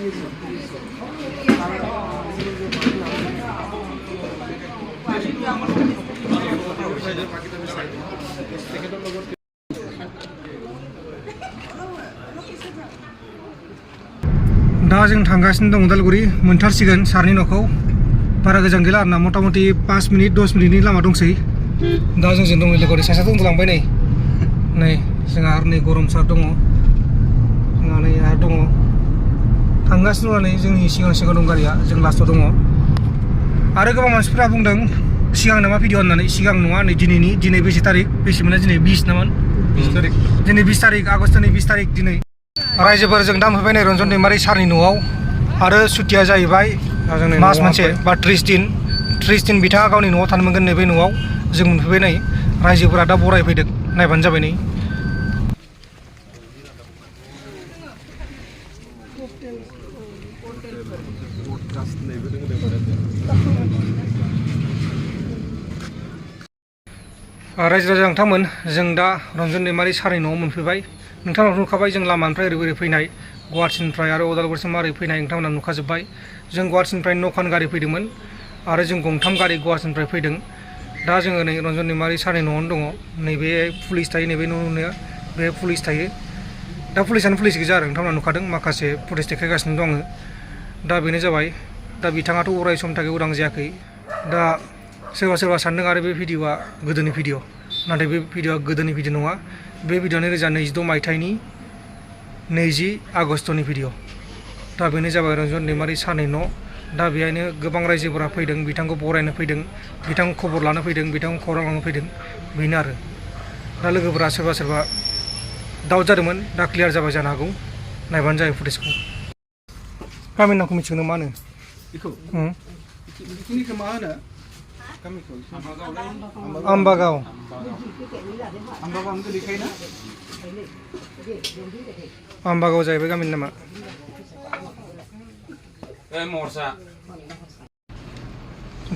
दा जों थांगासिनो दं उदालगुरि मोनथारसिगोन सारनि न'खौ बारा गोजान गैला आरोना मथा मथि 5 मिनिट 10 मिनिटनि लामा दंसै दा जोंजों दं लोगोरि सासेयाथ' उन्दुलांबाय नै जोंहा आरो नै गरम सार दङ जोंहा नै आरो दङ थांगासिनो दं नै जोंनि सिगां दं गारिया जों लास्टआव दङ आरो गोबां मानसिफोरा बुंदों सिगां नामा भिडिअ होननानै सिगां नङा नै दिनै बेसे तारिख बेसेमोन दिनै 20 नामोन 20 तारिख दिनै 20 तारिख आगष्टनि 20 तारिख दिनै रायजोफोर जों दा मोनफैबाय नै रन्जन दैमारि सारनि न'आव आरो सुटिया जाहैबाय मास मोनसे बा 30 दिन बिथाङा गावनि न'आव थानो मोनगोन नैबे न'आव जों मोनफैबाय नै रायजोफोरा दा बरायफैदों नायबानो जाबाय नै रायजो राजा नोंथांमोन जों दा रन्जन दैमारि सारनि न'आव मोनफैबाय नोंथांमोना नुखाबाय जों लामानिफ्राय ओरै फैनाय गुवाहाटिनिफ्राय आरो उदालगुरिसिम मारै फैनाय नोंथांमोना नुखाजोब्बाय जों गुवाहाटिनिफ्राय 9 खान गारि फैदोंमोन आरो जों गंथाम गारि गुवाहाटिनिफ्राय फैदों दा जोङो नै रन्जन दैमारि सारनि न'आवनो दङ नैबे पुलिस थायो नैबे न'आवनो बे पुलिस थायो दा पुलिसानो पुलिस गोजा आरो नोंथांमोना नुखादों माखासे फुटेज देखायगासिनो दं आङो दा बेनो जाबाय दा बिथाङाथ' अराय समनि थाखाय उदां जायाखै दा सोरबा सानदों आरो बे भिडिअआ गोदोनि भिडिअ नाथाय बे भिडिअआ गोदोनि भिडिअ नङा बे भिडिअआ 2022 मायथाइनि 20 आगष्टनि भिडिअ दा बेनो जाबाय रन्जन दैमारि सारनि न' दा बेहायनो गोबां रायजोफोरा फैदों बिथांखौ बरायनो फैदों बिथांखौ खबर लानो फैदों बिथांखौ खौरां लानो फैदों बेनो आरो दा लोगोफोरा सोरबा दाउट जादोंमोन दा क्लियार जाबाय जानो हागौ नायबानो जायो फुटेजखौ गामिनि नामखौ मिथिगौ मा होनो बेखौ मा होनो आम्बागाव जाहैबाय गामिनि नामा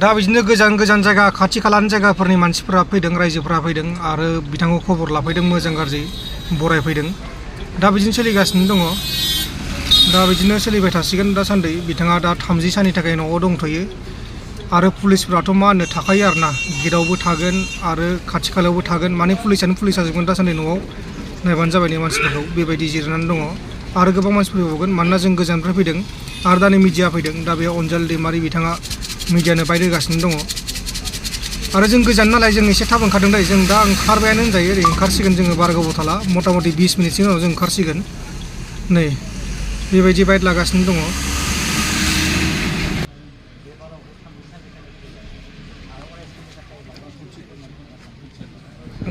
दा बिदिनो गोजान जायगा खाथि खालानि जायगाफोरनि मानसिफोरा फैदों रायजोफोरा फैदों आरो बिथांखौ खबर लाफैदों मोजां गाज्रि बरायफैदों दा बिदिनो सोलिगासिनो दङ दा बिदिनो सोलिबाय थासिगोन दासान्दि बिथाङा दा 30 साननि थाखाय न'आव दंथ'यो आरो पुलिसफोराथ' मा होनो थाखायो आरोना गेटआवबो थागोन आरो खाथि खालायावबो थागोन माने पुलिसानो पुलिस जाजोबगोन दासान्दि न'आव नायबानो जाबाय नै मानसिफोरखौ बेबायदि जिरायनानै दङ आरो गोबां मानसिफोर फैबावगोन मानोना जों गोजाननिफ्राय फैदों आरो दा नै मिडिया फैदों दा बे अनजालि दैमारि बिथाङा मिडियानो बाइट होगासिनो दङ आरो जों गोजान नालाय जों एसे थाब ओंखारदों दै जों दा ओंखारबायानो होनजायो ओरै ओंखारसिगोन जोङो बारा गोबाव थाला मथा मथि 20 मिनिटसो उनाव जों ओंखारसिगोन नै बेबायदि बाइट लागासिनो दङ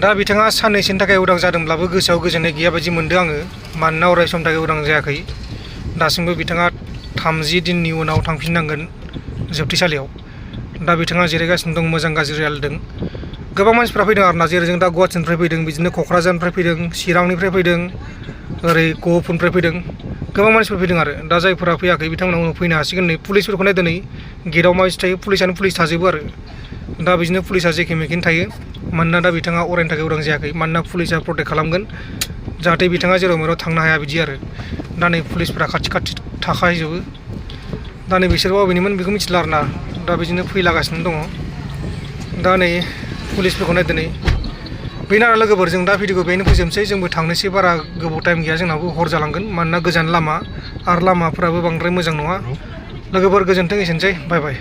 दा बिथाङा साननैसोनि थाखाय उदां जादोंब्लाबो गोसोआव गोजोननाय गैया बायदि मोनदों आङो मानोना अराय समनि थाखाय उदां जायाखै दासिमबो बिथाङा 30 दिननि उनाव थांफिननांगोन जोबथेसालियाव दा बिथाङा जिरायगासिनो दं मोजां गाज्रि रायलायदों गोबां मानसिफ्रा फैदों आरोना जेरै जों दा गुवाहाटिनिफ्राय फैदों बिदिनो क'क्राझारनिफ्राय फैदों चिरांनिफ्राय फैदों ओरै गहपुरनिफ्राय फैदों गोबां मानसिफोर फैदों आरो दा जायफोरा फैयाखै बिथांमोना उनाव फैनो हासिगोन नै पुलिसफोरखौ नायदों नै गेटआव मानसि थायो पुलिसानो पुलिस थाजोबो आरो दा बिदिनो पुलिसा जेखे मेखेनो थायो मानोना दा बिथाङा अरायनि थाखाय उदां जायाखै मानोना पुलिसा प्रटेक्ट खालामगोन जाहाथे बिथाङा जेराव मेराव थांनो हाया बिदि आरो दा नै पुलिसफोरा खाथि थाखाजोबो दा नै बिसोर बबेनिमोन बेखौ मिथिला आरोना दा बिदिनो फैलागासिनो दङ दा नै पुलिसफोरखौ नायदों नै बेनो आरो लोगोफोर जों दा भिडिअखौ बेनो फोजोबनोसै जोंबो थांनोसै बारा गोबाव टाइम गैया जोंनाबो हर जालांगोन मानोना गोजान लामा आरो लामाफोराबो बांद्राय मोजां नङा लोगोफोर गोजोन्थों एसेनोसै बाय बाय